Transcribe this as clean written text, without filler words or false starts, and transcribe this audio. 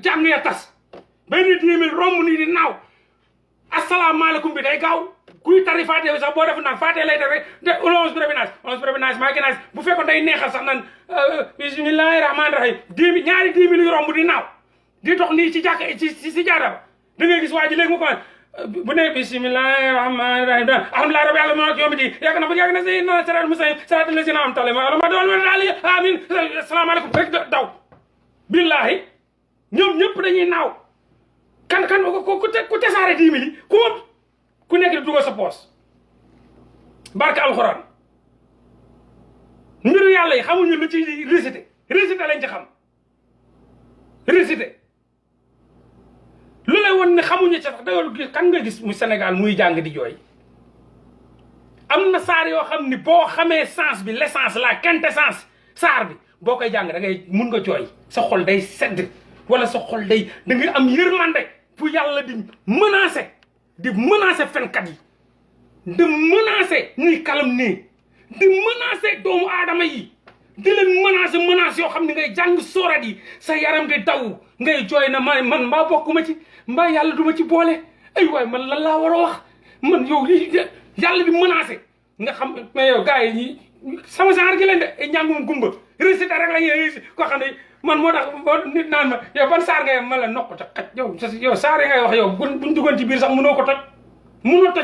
jàng ya tas benn 10 000 romb nii di naaw asalaamaaleykum bi day gaaw kuy tari faate sax boo def nag faate lay def rek te 11 prévenance maa ngi naan bu fekkoon day neexal sax nan bismillahi rahmaani rahim 10 ñaari 10 000 yu romb di naaw di dox nii ci jàkk ci jaada ba da ngay gis waa ji léegi mu ko bu ne bismillahi rahmaani rahim alhamdulillahi rabbil alamin yawmi din yàgg na si na siratal mustaqim siratal lazina an'amta alayhim ma doon daal amin asalaamaaleykum rek daw billahi ñoom ñëpp dañuy naaw kan ku tasaare 10 000 yi ku nekk di dugal sa poos barke alxuraan mbiru yàlla yi xamuñu lu ci récité lañ ci xam récité lu lay woon ne xamuñu ci sax danga gis kan nga gis mu Sénégal muy jàng di jooy am na saar yoo xam ni boo xamee sens bi l'essence la quintessence saar bi boo koy jàng da ngay mun nga jooy sa xol day sedd wala sa xol day da ngay am yërmande fu yàlla di menacer fenkat yi di menacer ñuy calomnier di menacer doomu aadama yi di leen menacer yoo xam ne ngay jàng soorat yi sa yaram di daw ngay jooy na man mbaa bokkuma ci mbaa yàlla duma ci boole ay waay man lan laa war a wax man yow yàlla di menacer nga xam mais yow gars yi sama genre gi leen de ay njàngum gumba récité rek la ñuy koo xam ne man moo tax nit naan ma yow ban saar ngay ma la nokk ta xaj yow saar yi ngay wax yow buñ duggoon ci biir sax mënoo ko toj mënoo toj